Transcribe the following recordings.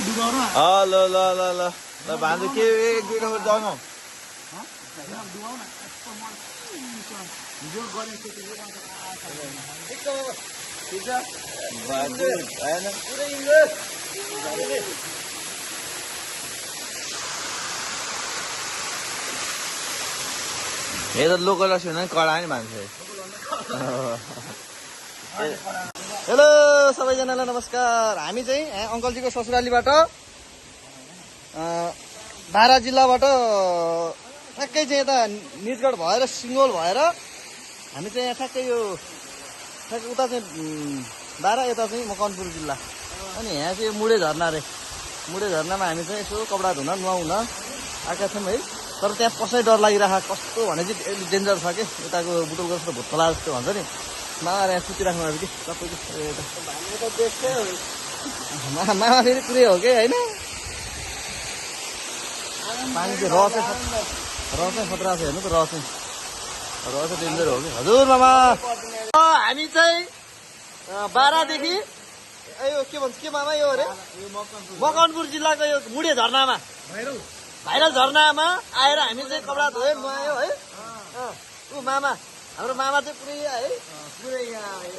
ल ल ल ल ल भान्जो के एक दुईटा जानु यो त लोकल रेस्टुरेन्ट कडा नि मान्छ हेलो सबैजनालाई नमस्कार हामी चाहिँ अङ्कलजीको ससुरालीबाट बारा जिल्लाबाट ठ्याक्कै चाहिँ यता निजगढ भएर सिङ्गोल भएर हामी चाहिँ यहाँ ठ्याक्कै यो ठ्याक्कै उता चाहिँ बारा यता चाहिँ मकवानपुर जिल्ला अनि यहाँ चाहिँ मुडे झर्ना रे मुडे झर्नामा हामी चाहिँ यसो कपडा धुन नुहाउन आएका छौँ है तर त्यहाँ पसै डर लागिरहेको कस्तो भने चाहिँ डेन्जर छ कि यताको बुटोलको जस्तो भुत्तला जस्तो भन्छ नि मामा यहाँ सुतिराख्नु भएको कि सबैको मामा फेरि पुरै हो कि होइन पानी चाहिँ रसै खतरा छ हेर्नु त रसै डेन्जर हो कि हजुर मामा हामी चाहिँ बारादेखि यो के भन्छ के मामा यो अरे मकवानपुर जिल्लाको यो मुडे झरनामा भाइरल झरनामा आएर हामी चाहिँ कपडा धोयो नुहायो है ऊ मामा हाम्रो मामा चाहिँ पुरै है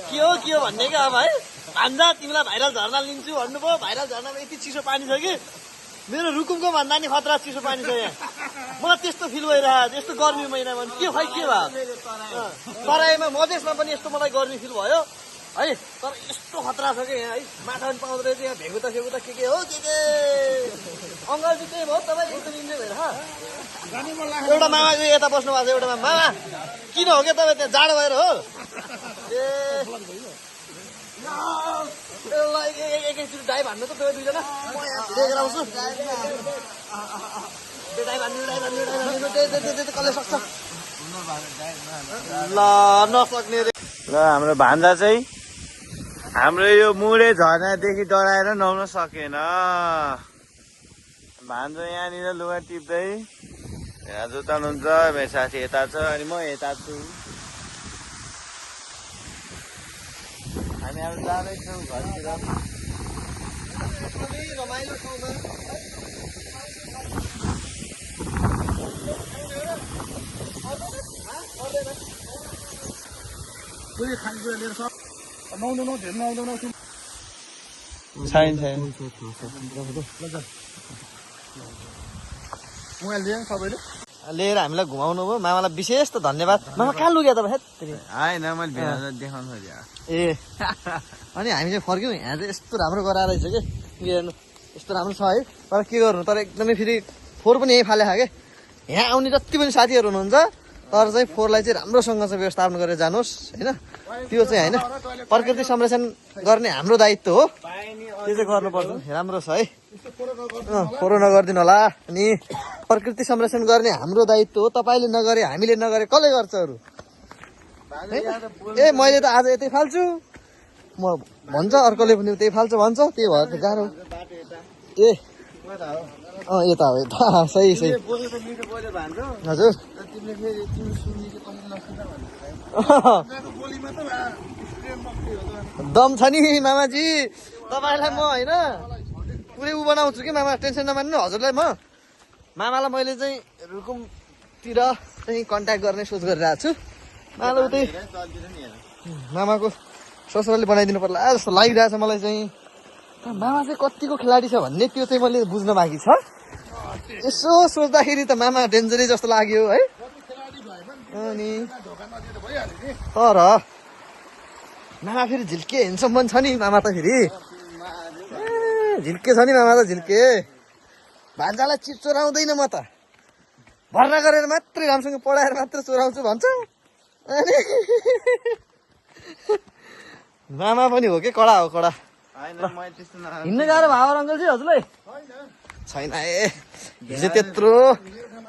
के हो भन्ने क्या अब है भान्जा तिमीलाई भाइरल झरना लिन्छु भन्नुभयो भाइरल झरनामा यति चिसो पानी छ कि मेरो रुकुमको भन्दा नि खतरा चिसो पानी छ यहाँ मलाई त्यस्तो फिल भइरहेको यस्तो गर्मी महिनामा के खै के भयो तराईमा मधेसमा पनि यस्तो मलाई गर्मी फिल भयो है तर यस्तो खतरा छ कि यहाँ है माछा पनि पाउँदो रहेछ यहाँ भेगुता सेगुता के हो के अङ्कलजी त्यही भयो तपाईँ यस्तो इन्जोय भएर एउटा मामा चाहिँ यता बस्नु भएको छ एउटा मामा किन हो क्या तपाईँ त्यहाँ जाडो भएर हो एकैचोटि डाइभ हान्नु त तपाईँ दुईजना लिएर आउँछु डाइभ हान्नु कसले सक्छ ल नसक्ने रे ल हाम्रो भान्जा चाहिँ हाम्रो यो मुडे झर्नादेखि डराएर नुहाउन सकेन भान्जा यहाँनिर लुगा टिप्दै यहाँ जुताउनुहुन्छ मेरो साथी यता छ अनि म यता छु हामी अब जाँदैछौँ घरतिर रमाइलो ठाउँमा छैन लिएर हामीलाई घुमाउनु भयो मामालाई विशेष त धन्यवाद मामा कहाँ लुग्यो त होइन मैले देखाउनु ए अनि हामी चाहिँ फर्क्यौँ यहाँ चाहिँ यस्तो राम्रो गराएर रहेछ कि हेर्नु यस्तो राम्रो छ है तर के गर्नु तर एकदमै फेरि फोहोर पनि यहीँ फाले खायो क्या यहाँ आउने जति पनि साथीहरू हुनुहुन्छ तर चाहिँ फोहोरलाई चाहिँ राम्रोसँग चाहिँ व्यवस्थापन गरेर जानुहोस् होइन त्यो चाहिँ होइन प्रकृति संरक्षण गर्ने हाम्रो दायित्व हो त्यो चाहिँ गर्नुपर्छ राम्रो छ है फोहोर नगरिदिनु होला अनि प्रकृति संरक्षण गर्ने हाम्रो दायित्व हो तपाईँले नगरे हामीले नगरे कसले गर्छ अरू ए मैले त आज यतै फाल्छु म भन्छ अर्कोले पनि त्यही फाल्छ भन्छ त्यही भएर त गाह्रो ए यता हो यता सही हजुर दम छ नि मामाजी तपाईँलाई म होइन पुरै ऊ बनाउँछु कि मामा टेन्सन नमान्नु हजुरलाई मामालाई मैले चाहिँ रुकुमतिर चाहिँ कन्ट्याक्ट गर्ने सोच गरिरहेको छु मामालाई उतै मामाको ससुराले बनाइदिनु पर्ला जस्तो लागिरहेछ मलाई चाहिँ मामा चाहिँ कतिको खेलाडी छ भन्ने त्यो चाहिँ मैले बुझ्न बाँकी छ यसो सोच्दाखेरि त मामा डेन्जरै जस्तो लाग्यो है अनि तर मामा फेरि झिल्के हेन्सम पनि छ नि मामा त फेरि झिल्के छ नि मामा त झिल्के भान्जालाई चिप चोराउँदैन म त भर्ना गरेर मात्रै राम्रोसँग पढाएर मात्र चोराउँछु भन्छ अनि मामा पनि हो कि कडा हो कडा हिँड्नु गाह्रो भयो अङ्कल चाहिँ हजुरलाई छैन ए हिजो त्यत्रो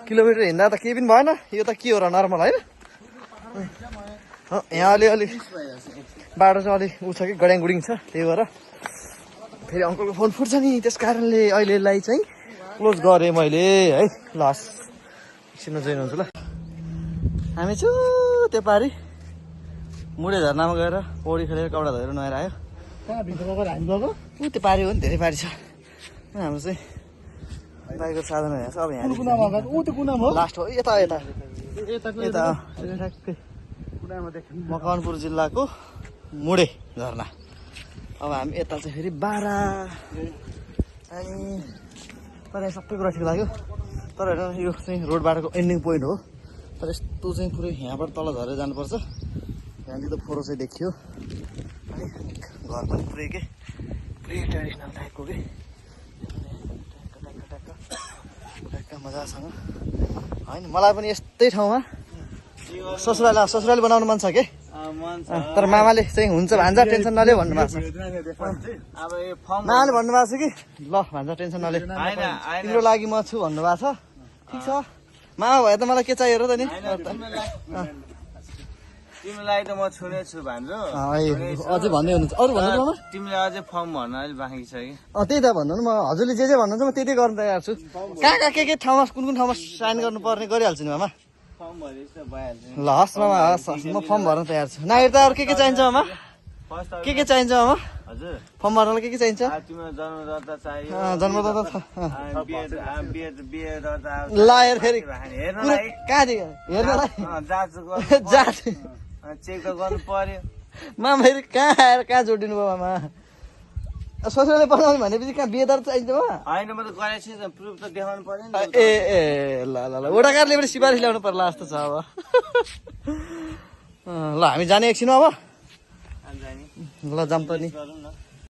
किलोमिटर हिँड्दा त केही पनि भएन यो त के हो र नर्मल होइन यहाँ अलिअलि बाटो चाहिँ अलिक उ छ कि गड्याङ गुडिङ छ त्यही भएर फेरि अङ्कलको फोन फुट्छ नि त्यस कारणले अहिलेलाई चाहिँ क्लोज गरेँ मैले है लास्ट एकछिनमा जोइन हुन्छु ल हामी छु त्यो पारि मुडे झर्नामा गएर पौडी खेलेर कपडा धोएर नुहाएर आयो ऊ त्यो पारि हो नि धेरै पारि छ हाम्रो चाहिँ बाइकको साधन हेर्छ अब यहाँ कुनामा गएको ऊ त्यो कुनामा हो लास्ट हो यता यता यताको यता ठ्याक्कै कुनामा देख्नु मकवानपुर जिल्लाको मुडे झरना अब हामी यता चाहिँ फेरि बारा अनि तर यहाँ सबै कुरा ठिक लाग्यो तर हेर्नु यो चाहिँ रोड बाटोको एन्डिङ पोइन्ट हो तर यस्तो चाहिँ पुरै यहाँबाट तल झरेर जानुपर्छ यहाँदेखि त फोरो चाहिँ देखियो अनि घर पनि पुरै के पुरै ट्रेडिसनल टाइपको के ट्याक्क मजासँग होइन मलाई पनि यस्तै ठाउँमा ससुराली बनाउनु मन छ के तर मामाले चाहिँ हुन्छ भान्जा टेन्सन नलियो भन्नुभएको छ अब यो फर्म मामाले भन्नुभएको छ कि ल भान्जा टेन्सन नलियो तिम्रो लागि म छु भन्नुभएको छ ठिक छ मामा भयो त मलाई के चाहियो र त नि तिमीलाई त म छुने छु भान्जो अझै भन्दै हुनुहुन्छ अरू भन्नु मामा तिमीले अझै फर्म भर्न अलि बाँकी छ कि त्यही त भन्नु न म हजुरले जे भन्नुहुन्छ म त्यही गर्न तयार छु कहाँ के ठाउँमा कुन ठाउँमा साइन गर्नुपर्ने गरिहाल्छु नि मामा फर्म भरेपछि त भइहाल्छ नि ल हस् मामा हस् म फर्म भर्न तयार छु नागरिक त अरू के चाहिन्छ मामा फर्स्ट के चाहिन्छ मामा हजुर फर्म भर्नलाई के चाहिन्छ तिम्रो जन्मदत्ता चाहियो जन्मदत्ता बिहे दर्ता ल हेर फेरि हेर्नलाई कहाँदेखि हेर्नलाई जाँच जात चेक त गर्नु पर्यो मामा फेरि कहाँ आएर कहाँ जोडिनु भयो मामा ससुराले बनाउने भनेपछि कहाँ बिहेदार चाहिन्छ मामा होइन म त गरेको छु प्रुफ त देखाउनु पर्यो नि ए ल ल ल वडाकारले पनि सिफारिस ल्याउनु पर्ला जस्तो छ अब ल हामी जाने एकछिन अब जाने ल जाऊँ त नि गरौँ न